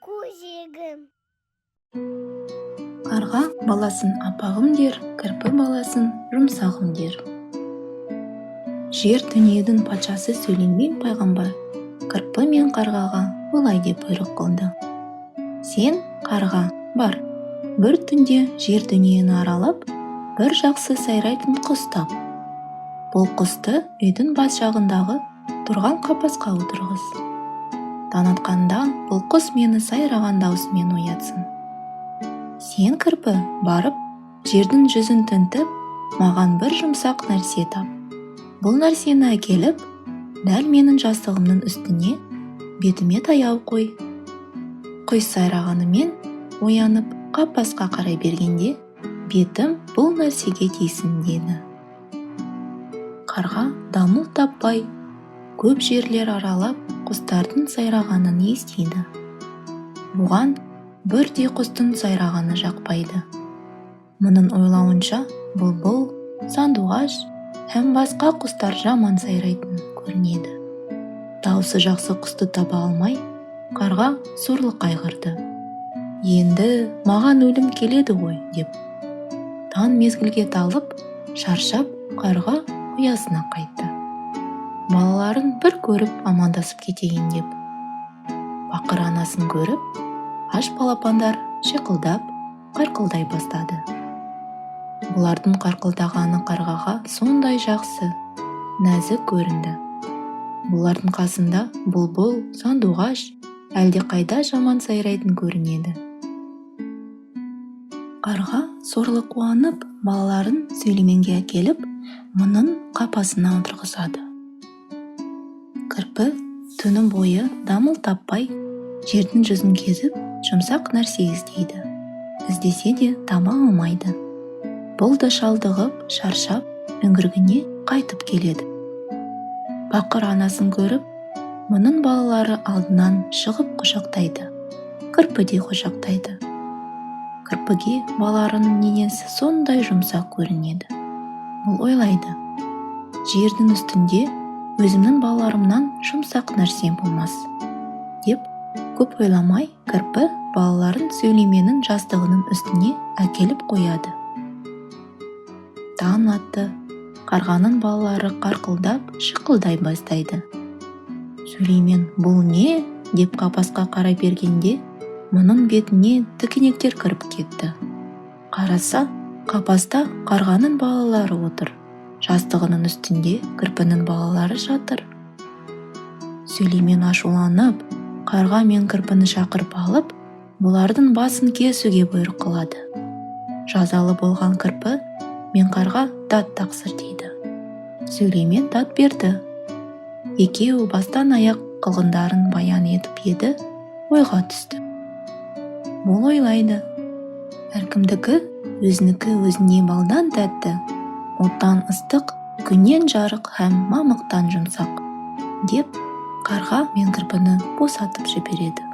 Көжегім. Қарға баласын аппағым дер, кірпі баласын жұмсағым дер. Жер дүниенің патшасы Сүлеймен пайғамбар кірпі мен қарғаға былай деп бұйрық қылды: «Сен, қарға, бар, бір түнде жер дүниені аралап, бір жақсы сайрайтын құс тап. Бұл құсты үйдің бас жағындағы тұрған қапасқа отырғыз. Таң атқанда бұл құс мені сайраған даусымен оятсын. Сен, кірпі, барып, жердің жүзін тінтіп, маған бір жұмсақ нәрсе тап. Бұл нәрсені әкеліп, дәл менің жастығымның үстіне, бетіме таяу қой. Құс сайрағанымен оянып, қапасқа қарай бергенде, бетім бұл нәрсеге тисін», – деді. Қарға дамыл таппай, көп жерлер аралап, құстардың сайрағанын естиді. Бұған бірде құстың сайрағаны жақпайды. Мұның ойлауынша, бұлбұл, сандуғаш һәм басқа құстар жаман сайрайтын көрінеді. Даусы жақсы құсты таба алмай, қарға сорлы қайғырды. «Енді маған өлім келеді ғой», – деп. Таң мезгілге талып, шаршап, қарға ұясына қайтты. Балаларын бір көріп, амандасып кетейін деп. Бақыр анасын көріп, аш балапандар шиқылдап, қарқылдай бастады. Бұлардың қарқылдағаны қарғаға сондай жақсы, нәзік көрінді. Бұлардың қасында бұлбұл, сандуғаш әлдеқайда жаман сайрайтын көрінеді. Қарға сорлы қуанып, балаларын Сүлейменге әкеліп, мұның қапасына отырғызады. Кірпі түні бойы дамыл таппай, жердің жүзін кезіп, жұмсақ нәрсе іздейді. Іздесе де таба алмайды. Бұл да шалдығып, шаршап, үңгіріне қайтып келеді. Бақыр анасын көріп, мұның балалары алдынан шығып құшақтайды. Кірпі де құшақтайды. Кірпіге балаларының денесі сондай жұмсақ көрінеді. Бұл ойлайды: «Жердің үстінде өзімнің балаларымнан жұмсақ нәрсе болмас», – деп. Көп ойламай, кірпі балаларын Сүлейменнің жастығының үстіне әкеліп қояды. Таң атты, қарғаның балалары қарқылдап, шиқылдай бастайды. Сүлеймен «Бұл не?» деп қапасқа қарай бергенде, мұның бетіне тікенектер кіріп кетті. Қараса, қапаста қарғаның балалары отыр, жастығының үстінде кірпінің балалары жатыр. Сүлеймен ашуланып, қарға мен кірпіні шақырып алып, бұлардың басын кесуге бұйрық қылады. Жазалы болған кірпі мен қарға: «Дат, тақсыр», – дейді. Сүлеймен дат берді. Екеуі бастан аяқ қылғындарын баян етіп еді, ойға түсті. Бұл ойлайды: «Әркімдікі өзінікі өзіне балдан тәтті, оттан ыстық, күннен жарық һәм мамықтан жұмсақ», – деп, қарға мен кірпіні босатып жібереді.